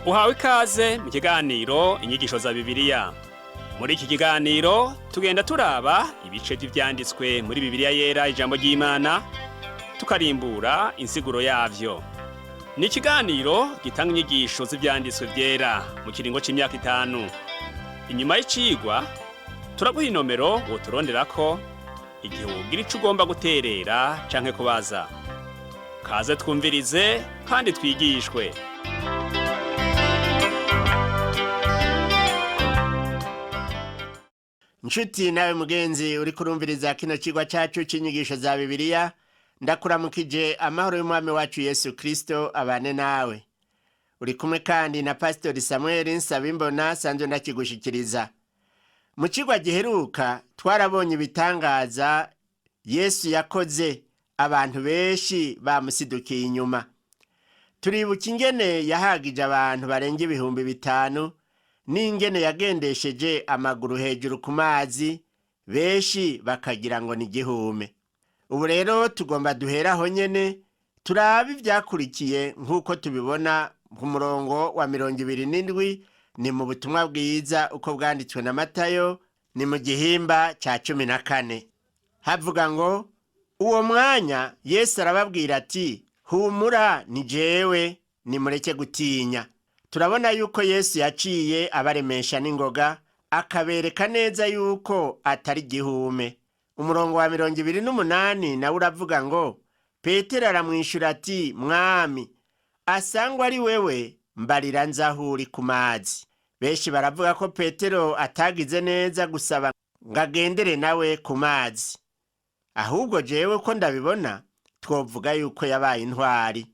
Uhawe ikaze mu kiganiro Inyigisho za Bibiliya. Muri iki kiganiro tugenda turaba ibice by'ivyanditswe muri Bibiliya Yera, ijambo ry'Imana, tukarimbura insiguro yavyo. Ni ikiganiro gitanga inyigisho z'ivyanditswe vyera mu kiringo c'imyaka 5. Inyuma y'icigwa turaguha inomero woturonderako igihe wogira ico ugomba guterera canke kubaza. Kaze twumvirize kandi twigishwe. Nshuti nawe mugenzi uri kurumviriza kino cigwa cacu c'inyigisho za Bibiliya, ndakuramukije amahoro y'umwami wacu Yesu Kristo abane nawe. Uri kumwe kandi na Pasitori Samuel Nsabimbona sanzwe ndakigushikiriza. Mu cigwa giheruka twarabonye ibitangaza Yesu yakoze, abantu benshi bamusidukiye inyuma. Turibuka ingene yahagije abantu barenga 5000 n'ingene yagendesheje amaguru hejuru ku mazi, benshi bakagira ngo ni igihume. Ubu rero tugomba duheraho nyene turabe ivyakurikiye nk'uko tubibona ku murongo wa 27, ni mu butumwa bwiza uko bwanditswe na Matayo, ni mu gihimba ca 14. Havuga ngo: uwo mwanya Yesu arababwira ati: humura, ni jewe, nimureke gutinya. Turabona yuko Yesu yaciye abaremesha n'ingoga, akabereka neza yuko atari igihume. Umurongo wa 28 nawe uravuga ngo: Petero aramwishura ati: mwami, asangwa ari wewe, mbarira nze aho uri ku mazi. Benshi baravuga ko Petero atagize neza gusaba ngo agendere nawe ku mazi. Ahubwo jewe ko ndabibona, twovuga yuko yabaye intwari.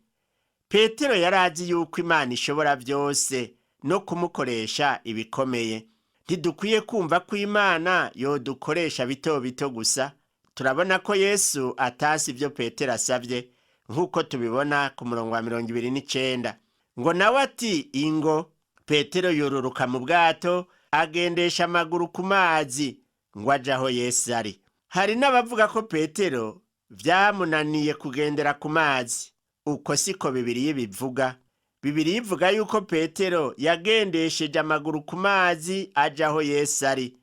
Petero yarazi yuko Imana ishobora byose no kumukoresha ibikomeye. Ntidukwiye kumva ko Imana yodukoresha bito bito gusa. Turabona ko Yesu atasi ibyo Petero asabye, nk'uko tubibona ku murongo wa 29. Ngo nawe ati: ingo. Petero yoruruka mu bwato, agendesha amaguru ku mazi ngo aje aho Yesu ari. Hari n'abavuga ko Petero vyamunaniye kugendera ku mazi. Uko siko Bibiliya bivuga. Bibiliya ivuga yuko Petero yagendesheje amaguru ku mazi aja aho Yesu ari.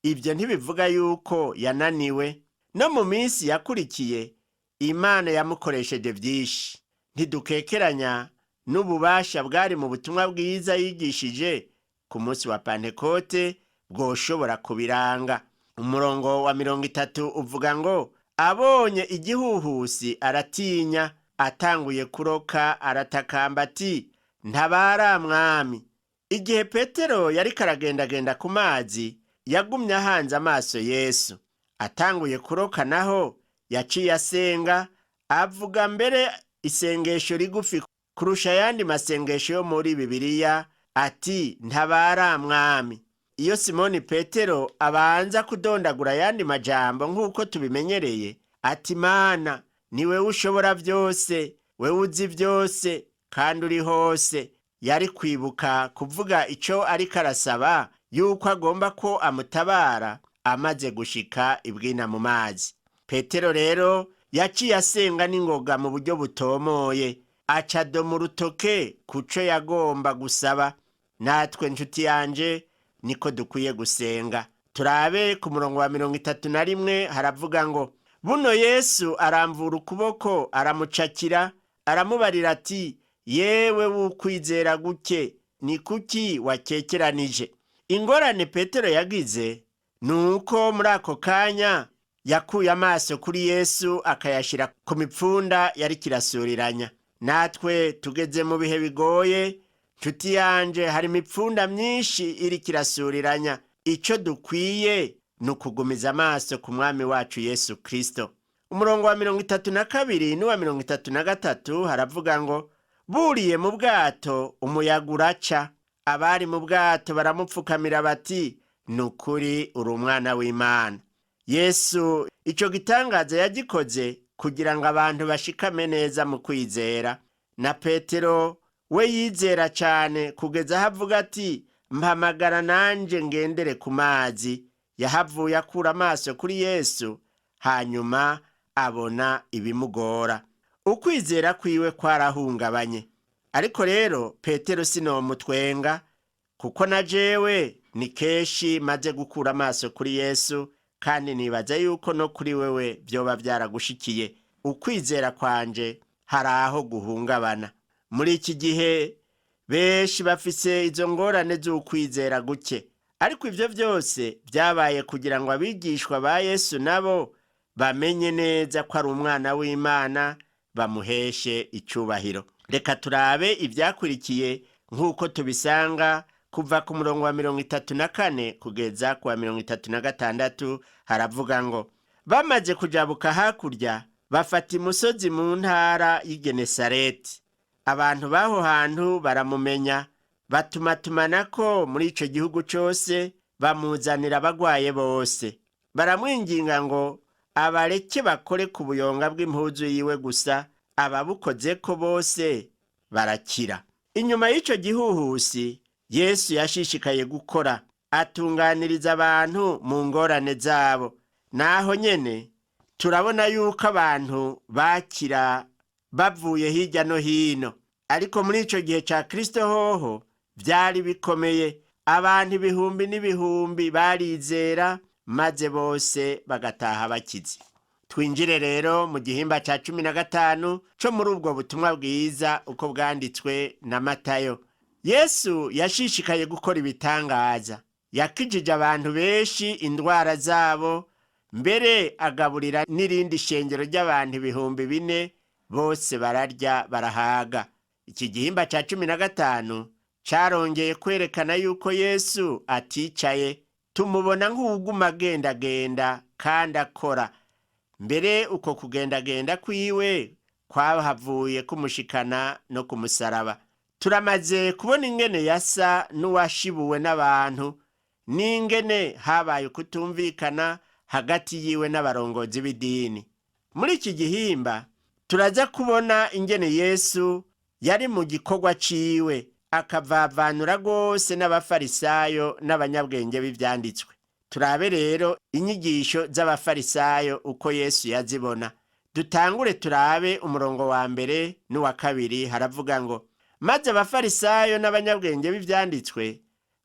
Ibyo ntibivuga yuko yananiwe. No mu minsi yakurikiye Imana yamukoresheje vyinshi. Ntidukekeranya n'ububasha bwari mu butumwa bwiza yigishije ku munsi wa Pantekote bwoshobora kubiranga. Umurongo wa 30 uvuga ngo: abonye igihuhusi aratinya, atanguye kuroka aratakamba ati: ntabara mwami. Igihe Petero yariko aragendagenda ku mazi, yagumye ahanze amaso Yesu. Atanguye kuroka naho yaciye asenga, avuga mbere isengesho rigufi kurusha ayandi masengesho yo muri Bibiliya, ati: ntabara mwami. Iyo Simoni Petero abanza kudondagura ayandi majambo nk'uko tubimenyereye, ati: Mana, ni wewe ushobora byose, wewe uzi byose kandi uri hose, yari kwibuka kuvuga ico ariko arasaba yuko agomba ko amutabara amaze gushika ibwina mu mazi. Petero rero yaciye asenga n'ingoga mu buryo butomoye, aca adoma urutoke kuco yagomba gusaba. Natwe nshuti yanje niko dukwiye gusenga. Turabe ku murongo wa 31, haravuga ngo: buno Yesu aramvura ukuboko, aramucakira, aramubarira ati: yewe w'ukwizera guke, ni kuki wakekeranije? Ingorane Petero yagize ni uko muri ako kanya yakuye amaso kuri Yesu akayashyira ku mipfunda yari kirasuriranya. Natwe tugeze mu bihe bigoye, nshuti yanje, hari imipfunda myinshi iri kirasuriranya. Ico dukwiye ni ukugumiza amaso ku mwami wacu Yesu Kristo. Umurongo wa 32 n'uwa 33 haravuga ngo: buriye mu bwato umuyaga uraca, abari mu bwato baramupfukamira bati: ni ukuri uri umwana w'Imana. Yesu ico gitangaza yagikoze kugira ngo abantu bashikame neza mu kwizera. Na Petero we yizera cane kugeza aho avuga ati: mpamagara nanje ngendere ku mazi. Yahavuye akura amaso kuri Yesu, hanyuma abona ibimugora. Ukwizera kwiwe kwarahungabanye. Ariko rero Petero sinomutwenga, kuko na jewe ni kenshi maze gukura amaso kuri Yesu, kandi nibaza yuko no kuri wewe vyoba vyaragushikiye. Ukwizera kwanje hari aho guhungabana. Muri iki gihe benshi bafise izo ngorane z'ukwizera guke, ariko ivyo vyose vyabaye kugira ngo abigishwa ba Yesu nabo bamenye neza ko ari umwana w'Imana, bamuheshe icubahiro. Reka turabe ivyakurikiye nk'uko tubisanga kuva ku murongo wa 34 kugeza ku wa 36. Haravuga ngo: bamaze kujabuka hakurya, bafata imusozi mu ntara y'igenesareti. Abantu b'aho hantu baramumenya, batumatumanako muri ico gihugu cose, bamuzanira abagwaye bose. Baramwinginga ngo abareke bakore ku buyonga bw'impuzu yiwe gusa, ababukozeko bose barakira. Inyuma y'ico gihuhusi, Yesu yashishikaye gukora, atunganiriza abantu mu ngorane zabo. Naho nyene turabona yuko abantu bakira bavuye hirya no hino, ariko muri ico gihe ca Kristo hoho vyari bikomeye. Abantu ibihumbi n'ibihumbi barizera, maze bose bagataha bakize. Twinjire rero mu gihimba ca 15 co muri ubwo butumwa bwiza uko bwanditswe na Matayo. Yesu yashishikaye gukora ibitangaza, yakijije abantu benshi indwara zabo, mbere agaburira n'irindi shengero ry'abantu 4000, bose bararya barahaga. Iki gihimba ca 15 carongeye kwerekana yuko Yesu aticaye. Tumubona nk'uwuguma agendagenda kandi akora. Mbere uko kugendagenda kwiwe kwahavuye kumushikana no kumusaraba. Turamaze kubona ingene yasa n'uwashibuwe n'abantu, n'ingene habaye ukutumvikana hagati yiwe n'abarongozi b'idini. Muri iki gihimba turaza kubona ingene Yesu yari mu gikorwa ciwe, akavavanura rwose n'abafarisayo n'abanyabwenge b'ivyanditswe. Turabe rero inyigisho z'abafarisayo uko Yesu yazibona. Dutangure turabe umurongo wa mbere n'uwa kabiri. Haravuga ngo: maze abafarisayo n'abanyabwenge b'ivyanditswe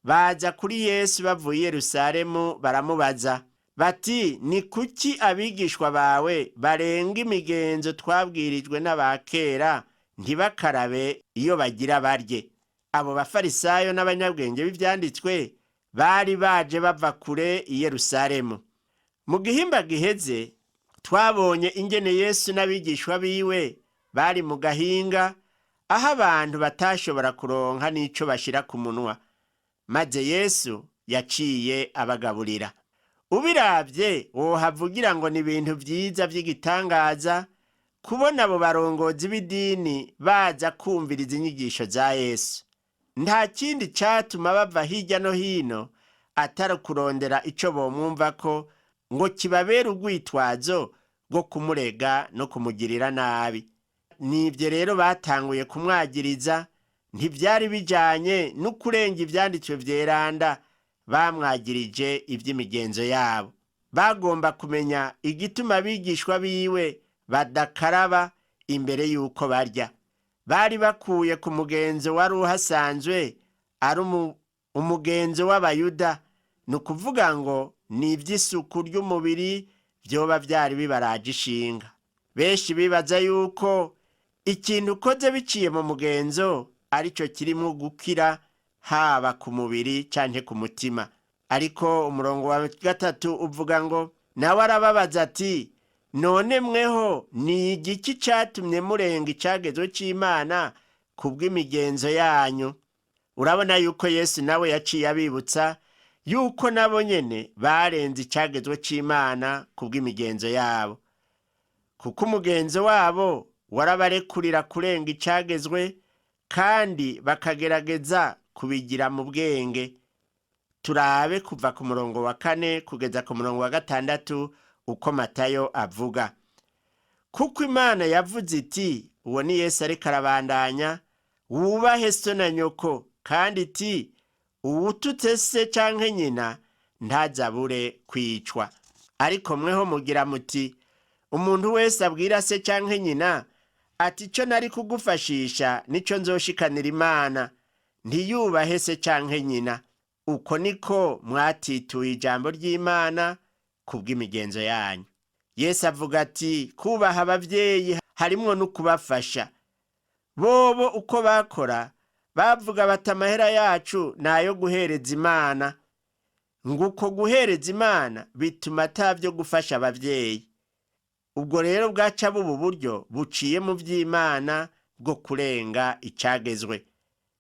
baza kuri Yesu bavuye i Yerusalemu, baramubaza bati: ni kuki abigishwa bawe barenga imigenzo twabwirijwe n'abakera, ntibakarabe iyo bagira barye? Abo bafarisayo n'abanyabwenge b'ivyanditswe bari baje bava kure i Yerusalemu. Mu gihimba giheze twabonye ingene Yesu n'abigishwa biwe bari mu gahinga, aho abantu batashobora kuronka n'ico bashira ku munwa, maze Yesu yaciye abagaburira. Ubiravye wohavugira ngo ni ibintu vyiza vy'igitangaza kubona abo barongozi b'idini baza kumviriza inyigisho za Yesu. Nta kindi catuma bava hirya no hino atari kurondera ico bomwumvako ngo kibabere urwitwazo rwo kumurega no kumugirira nabi. Nivyo rero batanguye kumwagiriza, ntivyari bijanye no kurenga ivyanditswe vyeranda. Bamwagirije ivy'imigenzo yabo. Bagomba kumenya igituma abigishwa biwe badakaraba imbere y'uko barya. Bari bakuye ku mugenzo wari uhasanzwe ari umugenzo w'abayuda, ni ukuvuga ngo ni ivy'isuku ry'umubiri vyoba vyari bibaraje ishinga. Benshi bibaza yuko ikintu ukoze biciye mu mugenzo arico kirimwo gukira, haba ku mubiri canke ku mutima. Ariko umurongo wa 3 uvuga ngo: nawe arababaza ati: none mweho ni igiki catumye murenga icagezo c'Imana kubw'imigenzo yanyu? Urabona yuko Yesu nawe yaciye abibutsa yuko nabo nyene barenze icagezwe c'Imana kubw'imigenzo yabo, kuko umugenzo wabo warabarekurira kurenga icagezwe, kandi bakagerageza kubigira mu bwenge. Turabe kuva ku murongo wa 4 kugeza ku murongo wa 6 uko Matayo avuga. Kuko Imana yavuze iti, uwo ni Yesu ariko arabandanya, wubahe so na nyoko, kandi iti uwututse se canke nyina ntazabure kwicwa. Ariko mweho mugira muti: umuntu wese abwira se canke nyina Ati icyo nari kugufashisha nicyo nzoshikanira Imana, ntiyubahe se canke nyina. Uko niko mwatituye ijambo ry'Imana kubw'imigenzo yanyu. Yesu avuga ati kubaha abavyeyi harimwo no kubafasha. Bobo uko bakora bavuga bati amahera yacu ni ayo guhereza Imana. Nguko guhereza Imana bituma atabyo gufasha abavyeyi. Ubwo rero bwaca buba uburyo buciye mu vy'Imana bwo kurenga icagezwe.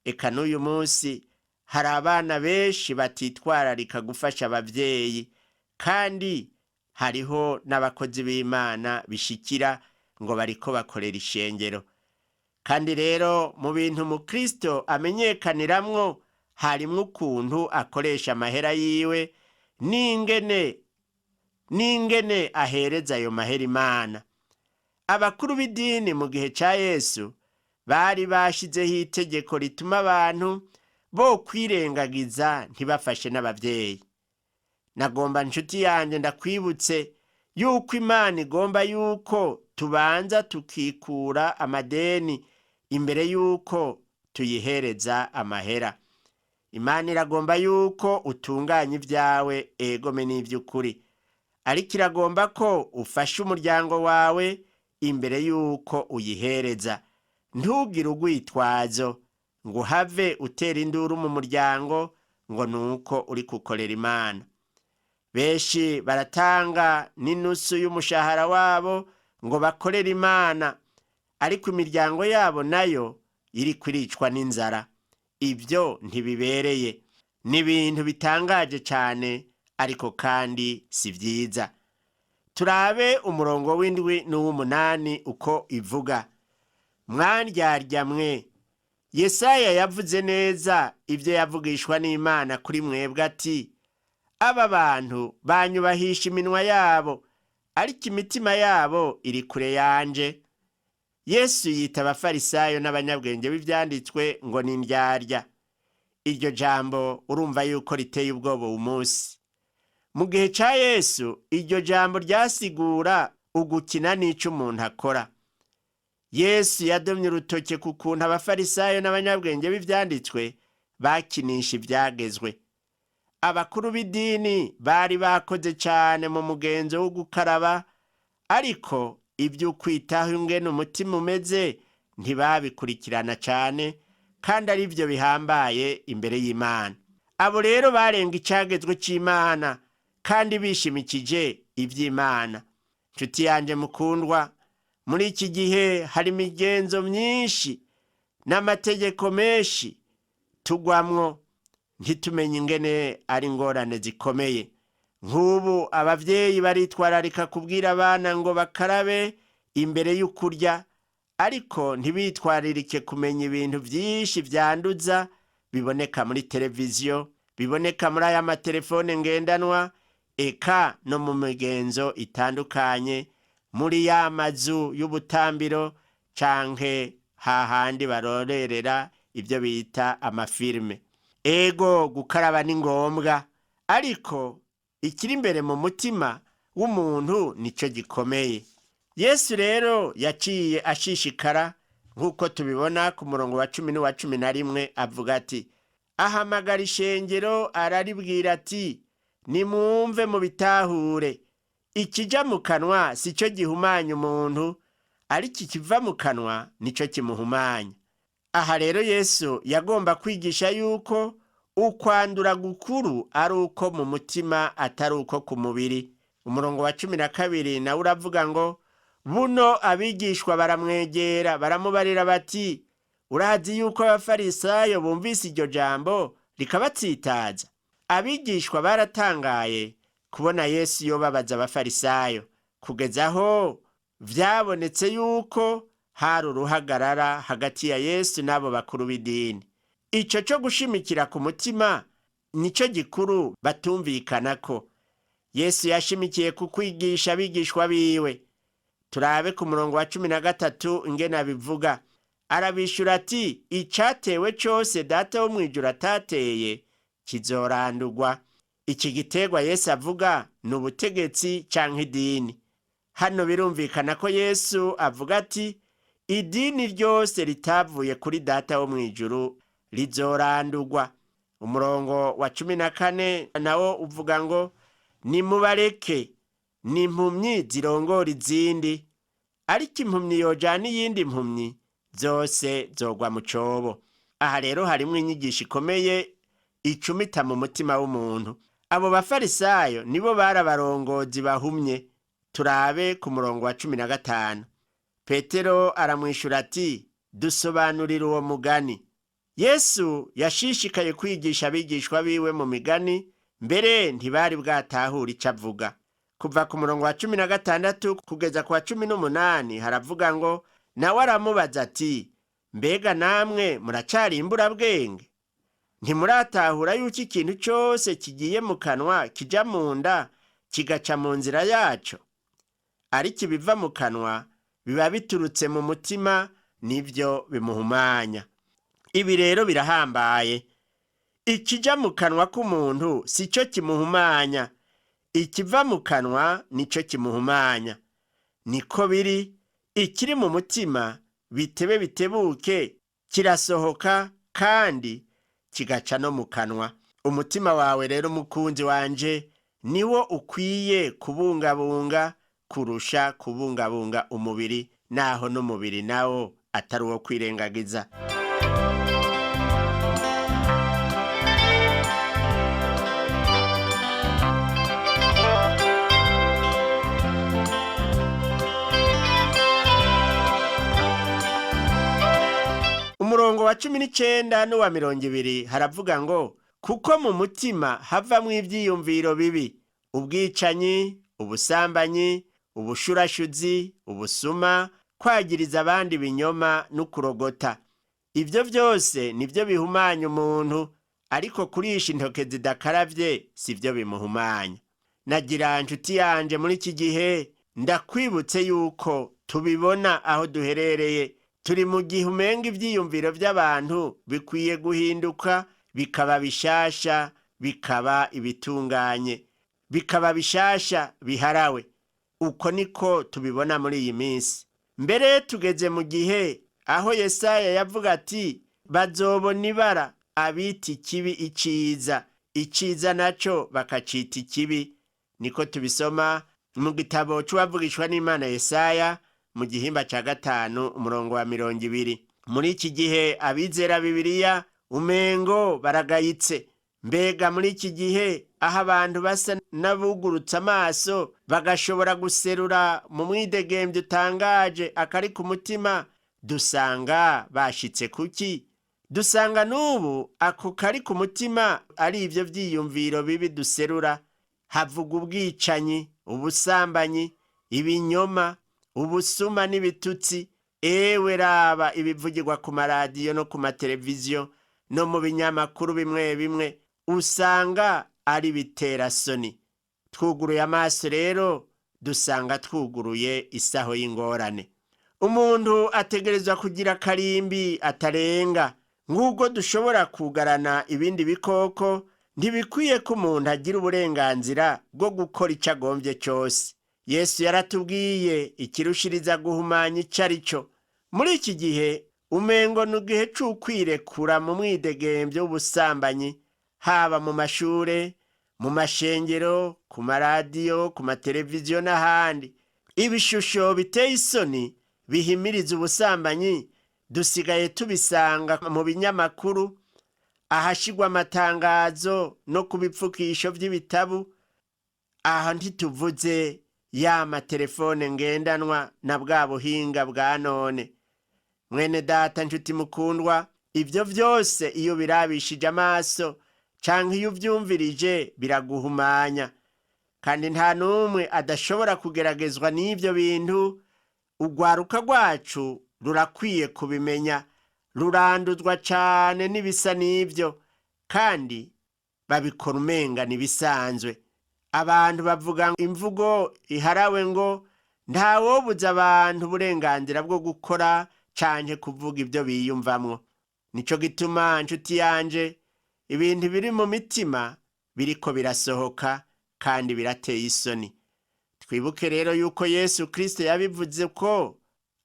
Eka n'uyu munsi hari abana benshi batitwararika gufasha abavyeyi, kandi hariho n'abakozi b'Imana bishikira ngo bariko bakorera ishengero. Kandi rero mu bintu umukristo amenyekaniramwo harimwo ukuntu akoresha amahera yiwe n'ingene ahereza ayo mahera Imana. Abakuru b'idini mu gihe ca Yesu bari bashizeho itegeko rituma abantu bo kwirengagiza ntibafashe n'abavyeyi. Nagomba nshuti yanjye ndakwibutse yuko Imana igomba yuko tubanza tukikura amadeni imbere yuko tuyihereza amahera. Imana iragomba yuko utunganya ibyawe egome n'ivy'ukuri, ariko iragomba ko ufasha umuryango wawe imbere yuko uyihereza. Ntugire urwitwazo ngo uhave utera induru mu muryango ngo nuko uri gukorera Imana. Benshi baratanga n'inusu y'umushahara wabo ngo bakorere Imana, ariko imiryango yabo nayo iri kwiricwa n'inzara. Ibyo ntibibereye, ni ibintu bitangaje cyane, ariko kandi si byiza. Turabe umurongo w'indwi n'uw'umunani uko ivuga. Mwandyarya mwe, Yesaya yavuze neza ibyo yavugishwa n'Imana kuri mwebwe ati aba bantu banyubahisha iminwa yabo, ariko imitima yabo iri kure yanje. Yesu yita abafarisayo n'abanyabwenge b'ivyanditswe ngo ni indyarya. Iryo jambo urumva yuko riteye ubwoba uwu munsi. Mu gihe ca Yesu iryo jambo ryasigura ugukina n'ico umuntu akora. Yesu yadomye urutoke ku kuntu abafarisayo n'abanyabwenge b'ivyanditswe bakinisha ivyagezwe. Abakuru b'idini bari bakoze cane mu mugenzo wo gukaraba, ariko ivy'ukwitaho ingene umutima umeze ntibabikurikirana cane, kandi ari byo bihambaye imbere y'Imana. Abo rero barenga icagezwe c'Imana kandi bishimikije ivy'Imana. Nshuti yanje mukundwa, muri iki gihe hari imigenzo myinshi n'amategeko menshi tugwamwo ntitumenye ingene ari ingorane zikomeye. Nk'ubu abavyeyi baritwararika kubwira abana ngo bakarabe imbere y'ukurya, ariko ntibitwaririke kumenya ibintu vyinshi vyanduza biboneka muri televiziyo, biboneka muri aya matelefone ngendanwa, eka no mu migenzo itandukanye, muri ya mazu y'ubutambiro canke hahandi barorerera ibyo bita amafilme. Ego gukaraba ni ngombwa, ariko ikiri imbere mu mutima w'umuntu nico gikomeye. Yesu rero yaciye ashishikara nk'uko tubibona ku murongo wa 10 n'uwa 11, avuga ati ahamagara ishengero araribwira ati nimwumve mubitahure, ikija mu kanwa si cyo gihumanya umuntu, ariko ikiva mu kanwa nico kimuhumanya. Aha rero Yesu yagomba kwigisha yuko ukwandura gukuru ari uko mu mutima atari uko ku mubiri. Umurongo wa 12 nawe uravuga ngo buno abigishwa baramwegera baramubarira bati urazi yuko abafarisayo bumvise iryo jambo rikabatsitaza. Abigishwa baratangaye kubona Yesu yobabaza abafarisayo, kugeza aho vyabonetse yuko hari uruhagarara hagati ya Yesu n'abo bakuru b'idini. Ico co gushimikira ku mutima nico gikuru batumvikanako. Yesu yashimikiye ku kwigisha abigishwa biwe. Turabe ku murongo wa 13 ingene abivuga. Arabishura ati icatewe cose Data wo mw'ijuru atateye kizorandurwa. Iki giterwa Yesu avuga ni ubutegetsi canke idini. Hano birumvikana ko Yesu avuga ati Idini ryose ritavuye kuri Data wo mu ijuru rizorandurwa. Umurongo wa 14 nawo uvuga ngo: nimubareke, ni impumyi zirongora izindi, ariko impumyi yojana iyindi mpumyi, zose zogwa mu cobo. Aha rero harimwo inyigisho ikomeye icumita mu mutima w'umuntu. Abo bafarisayo nibo bari abarongozi bahumye. Turabe ku murongo wa 15. Petero aramwishura ati: dusobanurira uwo mugani. Yesu yashishikaye kwigisha abigishwa biwe mu migani, mbere ntibari bwatahure ico avuga. Kuva ku murongo wa 16 kugeza ku wa 18 haravuga ngo: nawe aramubaza ati: mbega namwe muracari imburabwenge? Ntimuratahura yuko ikintu cose kigiye mu kanwa kija mu nda, kigaca mu nzira yaco? Ariko ibiva mu kanwa biba biturutse mu mutima, nivyo bimuhumanya. Ibi rero birahambaye. Ikija mu kanwa k'umuntu si cyo kimuhumanya, ikiva mu kanwa nico kimuhumanya. Niko biri, ikiri mu mutima bitebe bitebuke kirasohoka kandi kigaca no mu kanwa. Umutima wawe rero, mukunzi wanje, niwo ukwiye kubungabunga kurusha kubungabunga umubiri, naho n'umubiri nawo atari uwo kwirengagiza. Umurongo wa 19 n'uwa 20 haravuga ngo: kuko mu mutima havamwo ivyiyumviro bibi, ubwicanyi, ubusambanyi, ubushurashuzi, ubusuma, kwagiriza abandi ibinyoma n'ukurogota. Ivyo vyose nivyo bihumanya umuntu, ariko kurisha intoke zidakaravye sivyo bimuhumanya. Nagira nshuti yanje, muri iki gihe ndakwibutse yuko tubibona aho duherereye. Turi mu gihe umenga ivyiyumviro vy'abantu bikwiye guhinduka, bikaba bishasha, bikaba ibitunganye, bikaba bishasha biharawe. Uko niko tubibona muri iyi minsi. Mbere tugeze mu gihe aho Yesaya yavuga ati: bazobona ibara abita ikibi iciza, iciza naco bakacita ikibi. Niko tubisoma mu gitabo c'uwavugishwa n'Imana Yesaya mu gihimba ca 5 umurongo wa 20. Muri iki gihe abizera Bibiliya umengo baragayitse. Mbega muri iki gihe aho abantu basa n'abugurutse amaso bagashobora guserura mu mwidegembyo utangaje akari ku mutima, dusanga bashitse kuki? Dusanga n'ubu ako kari ku mutima ari ivyo vyiyumviro bibi duserura. Havuga ubwicanyi, ubusambanyi, ibinyoma, ubusuma n'ibitutsi. Ewe raba ibivugirwa ku maradiyo no ku mateleviziyo no mu binyamakuru bimwe bimwe, usanga ari biterasoni. Twuguruye amaso rero dusanga twuguruye isaho y'ingorane. Umuntu ategerezwa kugira akarimbi atarenga. Nk'ubwo dushobora kugarana ibindi bikoko, ntibikwiye ko umuntu agira uburenganzira bwo gukora icyo agombye cyose. Yesu yaratubwiye ikirushiriza guhumanya icyo ari cyo. Muri iki gihe umengo ni igihe c'ukwirekura mu mwidegembyo w'ubusambanyi, haba mu mashure, mu mashengero, ku maradiyo, ku mateleviziyo n'ahandi. Ibishusho biteye isoni bihimiriza ubusambanyi dusigaye tubisanga mu binyamakuru, ahashigwa amatangazo no ku bipfukisho vy'ibitabu. Aha ntituvuze ya matelefone ngendanwa na bwa buhinga bwa none. Mwene data nshuti mukundwa, ivyo vyose iyo birabishije amaso canke iyo uvyumvirije biraguhumanya. Kandi nta n'umwe adashobora kugeragezwa n'ivyo bintu. Urwaruka rwacu rurakwiye kubimenya, ruranduzwa cane n'ibisa n'ivyo, kandi babikora umenga n'ibisanzwe. Abantu bavuga imvugo iharawe ngo ntawobuza abantu uburenganzira bwo gukora canke kuvuga ibyo biyumvamwo. Nico gituma nshuti yanje, ibintu biri mu mitima biriko birasohoka kandi birateye isoni. Twibuke rero yuko Yesu Kristo yabivuze ko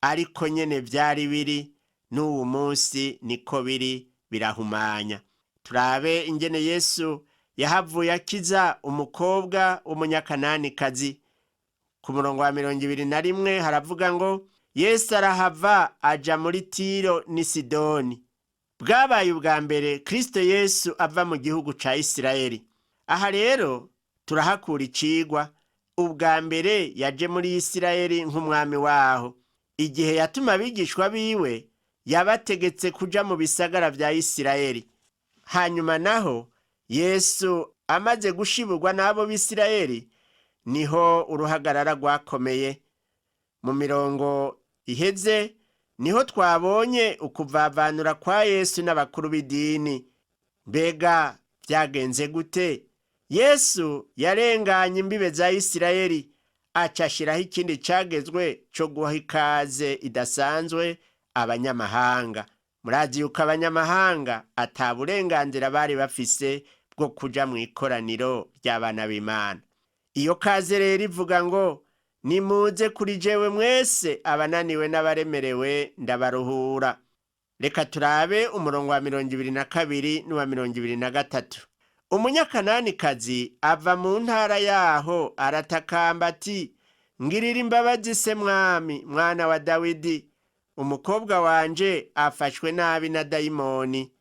Ariko nyene vyari biri n'uwu munsi niko biri, birahumanya. Turabe ingene Yesu yahavuye akiza umukobwa w'umunyakananikazi. Ku murongo wa 21 haravuga ngo: Yesu arahava aja muri Tiro n'i Sidoni. Bwabaye ubwa mbere Kristo Yesu ava mu gihugu ca Isirayeli. Aha rero turahakura icigwa. Ubwa mbere yaje muri Isirayeli nk'umwami waho. Igihe yatuma abigishwa biwe, yabategetse kuja mu bisagara vya Isirayeli. Hanyuma naho Yesu amaze gushiburwa n'abo b'Isirayeli, niho uruhagarara rwakomeye. Mu mirongo iheze niho twabonye ukuvavanura kwa Yesu n'abakuru b'idini. Mbega vyagenze gute? Yesu yarenganye imbibe za Isirayeli, aca ashiraho ikindi cagezwe co guha ikaze idasanzwe abanyamahanga. Murazi yuko abanyamahanga ata burenganzira bari bafise bwo kuja mu ikoraniro ry'abana b'Imana. Iyo kaze rero ivuga ngo: nimuze kuri jewe mwese abananiwe n'abaremerewe, ndabaruhura. Reka turabe umurongo wa 22 n'uwa 23. Umunyakananikazi ava mu ntara yaho aratakamba ati: ngirira imbabazi se mwami, mwana wa Dawidi, umukobwa wanje afashwe nabi na dayimoni.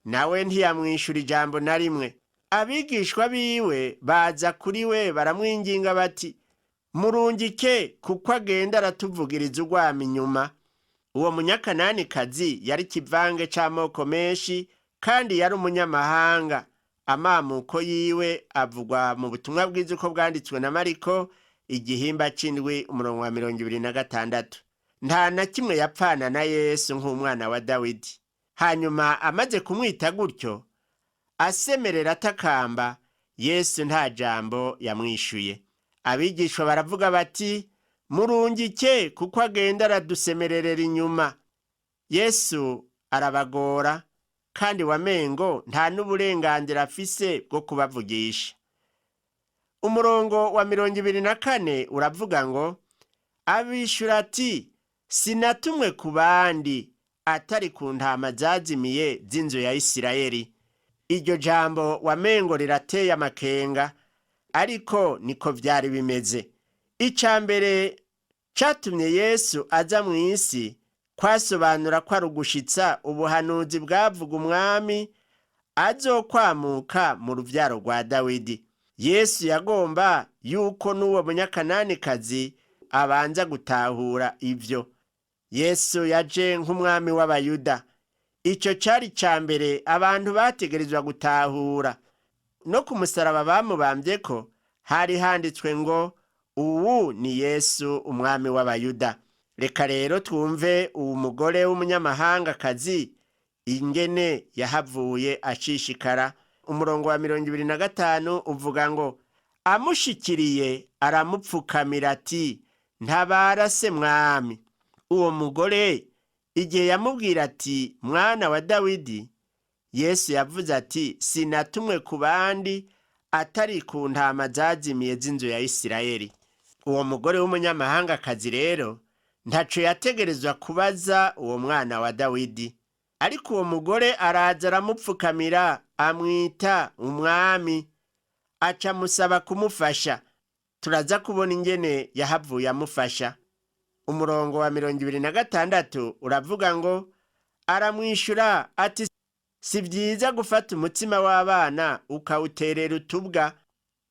Nawe ntiyamwishura ijambo na rimwe. Abigishwa biwe baza kuri we baramwinginga bati: murungike, kuko agenda aratuvugiriza urwamo inyuma. Uwo munyakananikazi yari ikivange c'amoko menshi kandi yari umunyamahanga. Amamuko yiwe avugwa mu butumwa bwiza uko bwanditswe na Mariko igihimba c'indwi umurongo wa 26. Nta na kimwe yapfana na Yesu nk'umwana wa Dawidi. Hanyuma amaze kumwita gutyo, asemerera atakamba, Yesu nta jambo yamwishuye. Abigishwa baravuga bati: murungike, kuko agenda aradusemererera inyuma. Yesu arabagora, kandi wamengo nta n'uburenganzira afise bwo kubavugisha. Umurongo wa 24 uravuga ngo: abishura ati: sinatumwe ku bandi atari ku ntama zazimiye z'inzu ya Isirayeli. Iryo jambo wamengo rirateye amakenga, ariko niko vyari bimeze. Ica mbere catumye Yesu aza mu isi kwasobanura ko ari ugushitsa ubuhanuzi bwavuga umwami azokwamuka mu ruvyaro rwa Dawidi. Yesu yagomba yuko n'uwo munyakananikazi abanza gutahura ivyo. Yesu yaje nk'umwami w'Abayuda. Ico cari ca mbere abantu bategerezwa gutahura. No ku musaraba bamubamvyeko hari handitswe ngo: uwu ni Yesu umwami w'Abayuda. Reka rero twumve uwu mugore w'umunyamahangakazi ingene yahavuye ashishikara. Umurongo wa 25 uvuga ngo: amushikiriye aramupfukamira ati: ntabara se mwami. Uwo mugore igihe yamubwira ati: mwana wa Dawidi, Yesu yavuze ati: sinatumwe ku bandi atari ku ntama zazimiye z'inzu ya Isirayeli. Uwo mugore w'umunyamahangakazi rero ntaco yategerezwa kubaza uwo mwana wa Dawidi. Ariko uwo mugore araza aramupfukamira, amwita umwami, aca amusaba kumufasha. Turaza kubona ingene yahavuye amufasha. Umurongo wa 26 uravuga ngo: aramwishura ati: si vyiza gufata umutsima w'abana ukawuterera utubwa.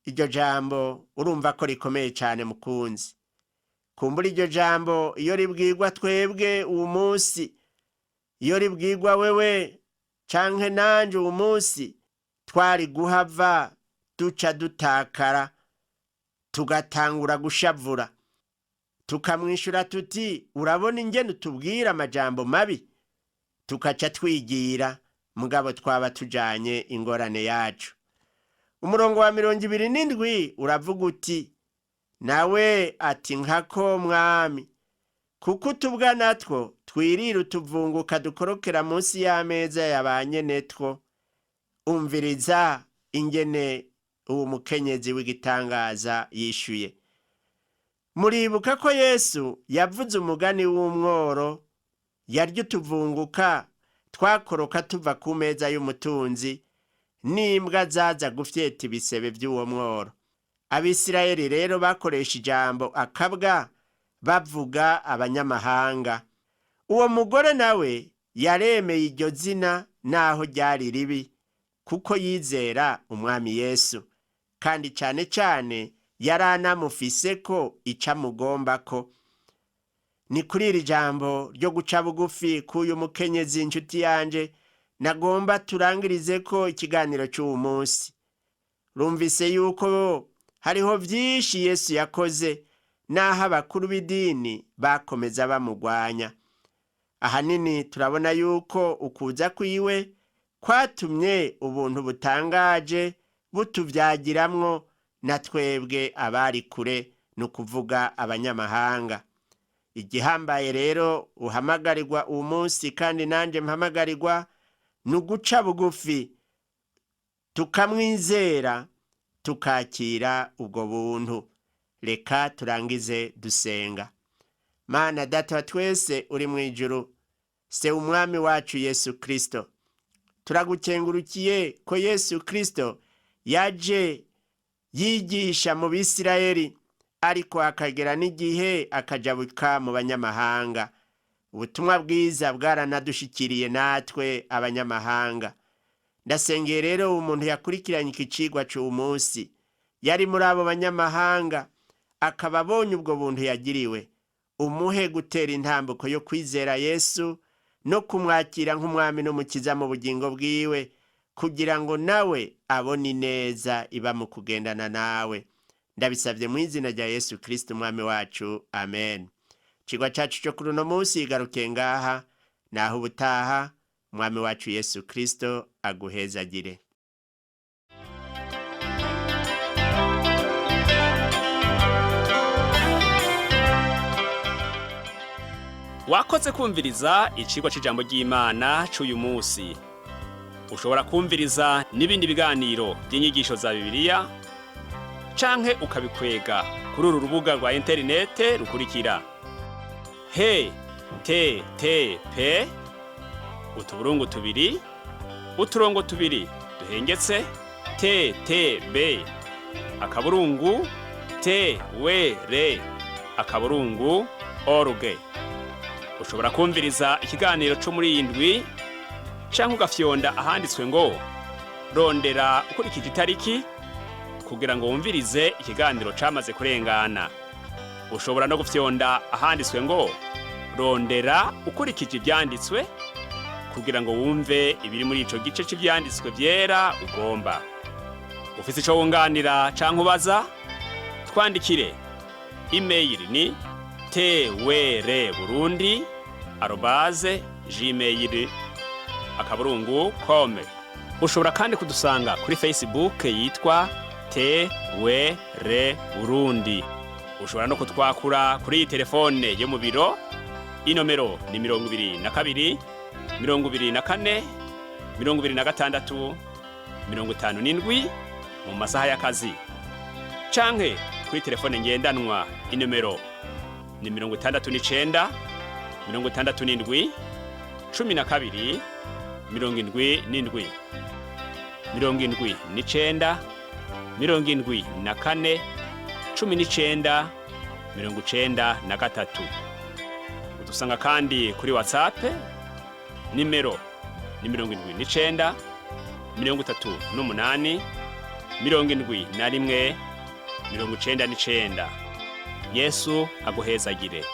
Iryo jambo urumva ko rikomeye cane mukunzi. Kumbura iryo jambo iyo ribwirwa twebwe uwu munsi, iyo ribwirwa wewe canke nanje uwu munsi, twari guhava duca dutakara, tugatangura gushavura, tukamwishura tuti: urabona ingene utubwira amajambo mabi, tukaca twigira, mugabo twaba tujanye ingorane yacu. Umurongo wa 27 uravuga uti: nawe ati nkako mwami, kuko utubwa natwo twirira utuvunguka dukorokera munsi y'ameza ya ba nyenetwo. Umviriza ingene uwo mukenyezi w'igitangaza yishuye. Muribuka ko Yesu yavuze umugani w'umworo yarya utuvunguka twakoroka tuva ku meza y'umutunzi, n'imbwa zaza gufyeta ibisebe by'uwo mworo. Abisirayeli rero bakoresha ijambo akabwa bavuga abanyamahanga. Uwo mugore nawe yaremeye iryo zina naho ryari ribi, kuko yizera umwami Yesu, kandi cyane cyane yari anamufise ko icyo amugombako. Ni kuri iri jambo ryo guca bugufi k'uyu mukenyezi, inshuti yanje, nagomba turangirize ko ikiganiro cy'uwu munsi. Rumvise yuko hariho byinshi Yesu yakoze n'aho abakuru b'idini bakomeza bamugwanya. Ahanini turabona yuko ukuza kwiwe kwatumye ubuntu butangaje butubyagiramwo na twebwe abari kure, ni ukuvuga abanyamahanga. Igihambaye rero uhamagarirwa uwo munsi, kandi nanjye mpamagarirwa, ni uguca bugufi tukamwizera, tukakira ubwo buntu. Reka turangize dusenga. Mana Data wa twese uri mu ijuru, se umwami wacu Yesu Kristo, turagukengurukiye ko Yesu Kristo yaje yigisha mu Bisirayeli, ariko akagera n'igihe akajabuka mu banyamahanga. Ubutumwa bwiza bwaranadushikiriye natwe abanyamahanga. Ndasengeye rero umuntu yakurikiranye iki cigwa c'uwu munsi, yari muri abo banyamahanga, akaba abonye ubwo buntu yagiriwe, umuhe gutera intambuko yo kwizera Yesu no kumwakira nk'umwami n'umukiza mu bugingo bwiwe, kugira ngo nawe abone ineza iba mu kugendana nawe. Ndabisabye mu izina rya Yesu Kristo umwami wacu, amen. Ikigwa cyacu cyo kuri uno munsi igaruke ngaha, naho ubutaha. Umwami wacu Yesu Kristo aguhezagire. Wakoze kumviriza icigwa c'ijambo ry'Imana c'uyu munsi. Ushobora kumviriza n'ibindi biganiro by'inyigisho za Bibiliya canke ukabikwega kuri uru rubuga rwa interinete rukurikira: he te te pe utuburungu tubiri uturongo tubiri duhengetse te te be akaburungu te we re akaburungu org. Ushobora kumviriza ikiganiro cyo muri iyi ndwi canke ugafyonda ahanditswe ngo rondera ukurikije itariki kugira ngo wumvirize ikiganiro camaze kurengana. Ushobora no gufyonda ahanditswe ngo rondera ukurikije ivyanditswe kugira ngo wumve ibiri muri ico gice c'ivyanditswe vyera ugomba. Ufise ico wunganira canke ubaza, twandikire. Email ni twrburundi@gmail.com. Ushobora kandi kudusanga kuri Facebook yitwa TWR Burundi. Ushobora no kutwakura kuri iyi telefone yo mu biro, inomero ni 22 24 26 57 mu masaha y'akazi, canke kuri telefone ngendanwa, inomero ni 69 67 12 77 79 74 19 93. Udusanga kandi kuri WhatsApp, nimero ni 79 38 71 99. Yesu aguhezagire.